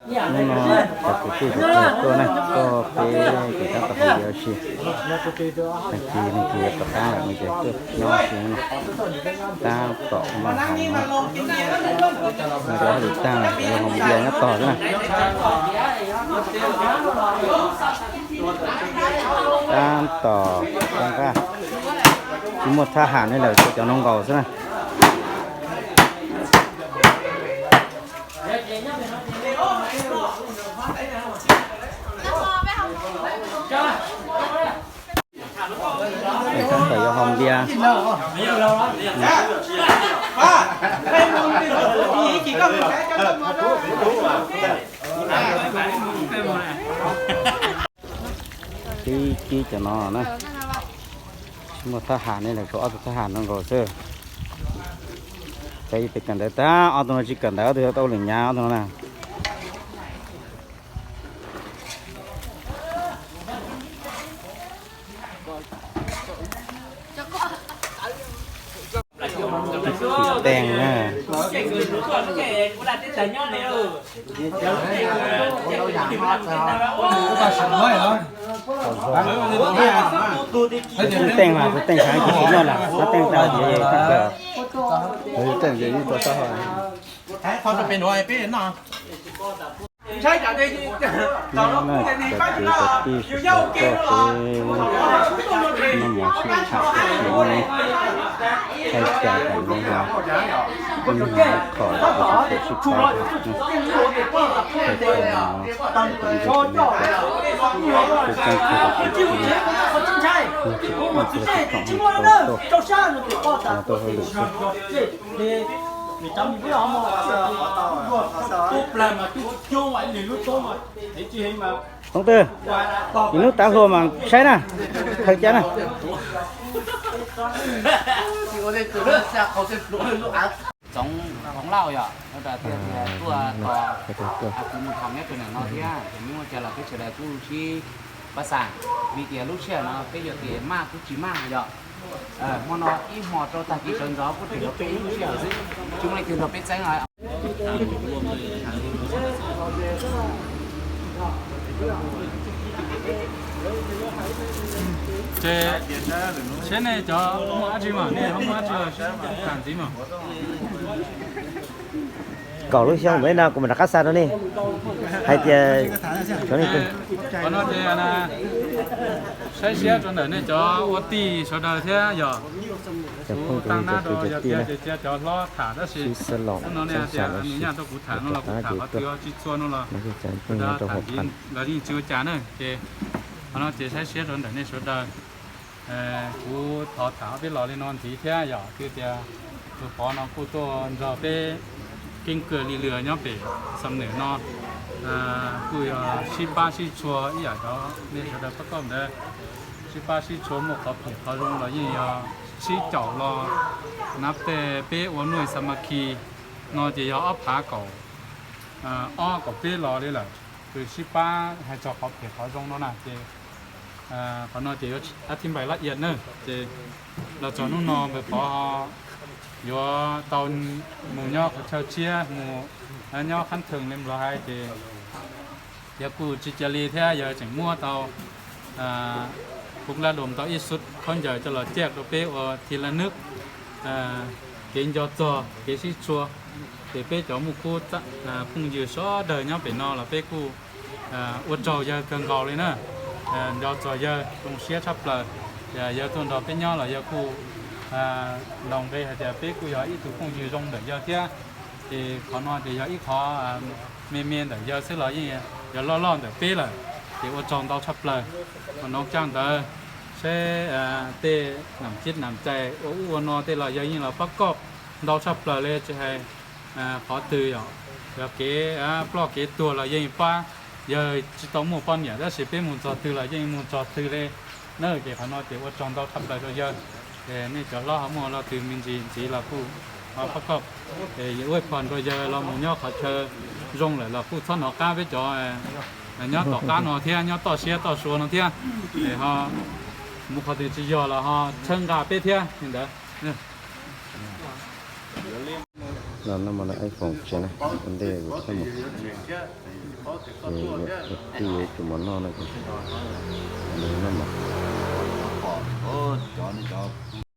Hnub no cov kwv tij tuaj na, tuaj peb kev tab tom hauv viav si. Tag kis neeg twg yuav rov qab lawm no ces tuaj nyob si no. Tab tom no hav no, no cov hauj lwm tag lawm, cov hauv viav nyob tog xwb na. Tab tom zoo nqaj, tsis muaj thab ham li lawm, tshuav cov no nkaus xwb na. Tab tom yuav haus npias. Tib kib cov no na, tsis muaj thab ham li lawm, tshuav ob tug thab ham no nkaus xwb. Cov ib pem kawm ntawv tag, ob tug no tsis kawm ntawv, ob tug tau lwm nyab ob tug no na. Teej na. Teej mas, teej xav kis tsis noj na, teej tas. Cov kwv cov tij sawv daws tuaj peb noj mov sib tham, sib tham, thaij cai tam no, ib leeg ib qho, sib tham sib paub, thaij cai no, ib tug tseeb tug kwv tij, tsis tau tuaj, tuaj hauj lwm xwb. Hoob twg, ib hnub tav hluas mas saib na, khaws cai na. Txoov Hmoob Lauj yom, tuaj tos kuv mus tham nyob rau ntawm no thiab, ces muaj cas los peb sawv daws kuj sib pab xav, vim tias lub sij hawm no peb yuav tias maj kuj tsis maj yom. Hmo no ib hmo rau tag kis sawv ntxov kuj tseem yog peb lub sij hawm xwb, tsis muaj leej twg nrog peb txeeb. Ces seb nej cov muaj dab tsi mas nej ho muaj dab tsi los tham ntxiv mas. Kaum lub xyoo ntawd no kuv mam rov qab xa rau nej hais tias cov nej, qhov no ces saib siab rau ntawm nej cov ua tij sawv daws thiab yog. Kuv tag nab rau yog tiag ces cia cov hlob tham tab sis hnub no nej tias nws nyaj rau kuv tham no los kuv tham qhov twg tsis txhua no los sawv daws tham ntxiv los yeej tsis ua cas na. Ces qhov no ces saib siab rau ntawm nej sawv daws. Kuv thov tham ob peb los li no ntxiv thiab yog tias tus pov no kuj tuaj nrog peb keeb kwm li lwm nyob pem Xam Nwm no, kuj yog sib pab sib tshua ib yam cov nej sawv daws pab koj ntawd, sib pab sib tshua muaj qhov phem qhov zoo los yeej yog sib caum los. Nab tej peb ua nuj xa ma khi no ces yog ob phav kaum ob kaum peb los li lawm, kws sib pab hais txog qhov phem qhov zoo no na ces qhov no ces yuav ab thib npaim laj iam na. Ces los txog hnub no npawg pov yuav tau mus nyob qhov chaw tshiab, mus nyob qhab theem li los hais ces yog kuj tsis cia li thiab yog tseem muab tau kuv laj dum tau ib xub khaub ncaws coj los ciaj rau peb ua thi la nwb kev nco txog kev sib tshua. Ces peb cov muj khub phooj ywg sawv daws nyob pem no los peb kuj ua tsaug yawg kawg nkaus li na. Nco txog yawg zoo siab tshaj plaws, yawg tuaj nrog peb nyob los yawg kuj ntaus nqe hais tias peb kuj yog ib tug phooj ywg zoo ntawm yawg thiab. Ces qhov no ces yog ib qhov me me ntawm yawg xwb los yeej yog loj loj ntawm peb lawm. Ces ua tsaug ntau tshaj plaws. Qhov no caj ntawd seb tej nam cib nam cais ua ub ua no tej los yawg yeej los pab koj ntau tshaj plaws li, tsis hais qhov twg yom, yog kev ploj kev tuag los yeej pab. Yawg tsis tau muaj poj niam tab sis peb mus txog twg los yeej mus txog twg li na. Ces qhov no ces ua tsaug ntau tshaj plaws rau yawg. Nej cov hlob ho muaj lo twg me ntsis ntxiv los kuj pab koj, es ua ib phom rau yawg los mus nyob qhov chaw zoo lawm los kuj txhob hnov qab peb cov nyob tom qab no thiab nyob toj siab toj sua no thiab, es ho mus qhov twg tsis yog los ho txhawb nqa peb thiab li ntawd. Noj mas na iPhone tsev na, ua ntej kuv thiaj mus, ces yog tus tij yuav ib tug mov noj no ces